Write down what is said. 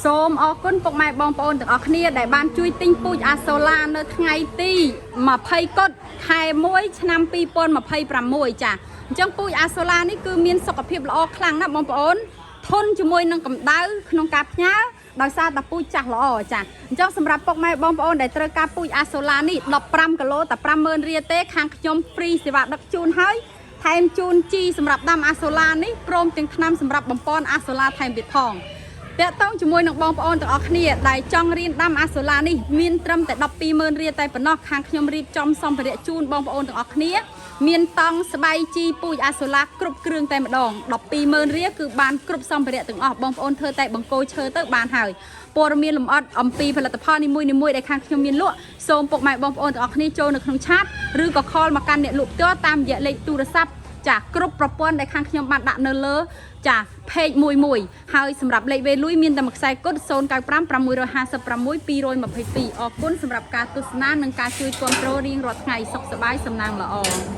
សូមអរគុណពុកម៉ែបងប្អូនទាំងអស់គ្នាដែលបានជួយទិញពូជអាសូឡានៅថ្ងៃទី20កុដខែ1ឆ្នាំ2026ចាអញ្ចឹងពូជអាសូឡានេះគឺមានសុខភាពល្អខ្លាំងណាស់បងប្អូនធន់ជាមួយនឹងកម្ដៅក្នុងការផ្ញើដោយសារតែពូជចាស់ល្អចាអញ្ចឹងសម្រាប់ពុកម៉ែបងប្អូនដែលត្រូវការពូជអាសូឡានេះ15គីឡូតែ50000រៀលទេខាងខ្ញុំ free សេវាដឹកជូនហើយថែមជូនជីសម្រាប់ដាំអាសូឡានេះព្រមទាំងថ្នាំសម្រាប់បំប៉នអាសូឡាថែមទៀតផង តាក់ទងជាមួយនឹងបងប្អូនទាំងអស់គ្នាដែលចង់រៀនដាំអាសូឡានេះមានត្រឹមតែ120,000រៀលតែប៉ុណ្ណោះខាងខ្ញុំរៀបចំសម្ភារៈជូនបងប្អូនទាំងអស់គ្នាមានតង់ស្បៃជីពូជអាសូឡាគ្រប់គ្រឿងតែម្ដង120,000រៀលគឺបានគ្រប់សម្ភារៈទាំងអស់បងប្អូនធ្វើតែបង្គោលឈើទៅបានហើយព័ត៌មានលម្អិតអំពីផលិតផលនីមួយៗដែលខាងខ្ញុំមានលក់សូមពុកម៉ែបងប្អូនទាំងអស់គ្នាចូលនៅក្នុង chat ឬក៏ call មកកាន់អ្នកលក់ផ្ទាល់តាមរយៈលេខទូរស័ព្ទ ចាគ្រប់ប្រព័ន្ធដែលខាងខ្ញុំបានដាក់នៅលើចា page មួយមួយហើយសម្រាប់លេខវេលុយមានតែមួយខ្សែគត់095 656 222អរគុណសម្រាប់ការទស្សនានិងការជួយគាំទ្ររៀងរាល់ថ្ងៃសុខសប្បាយសំណាងល្អ។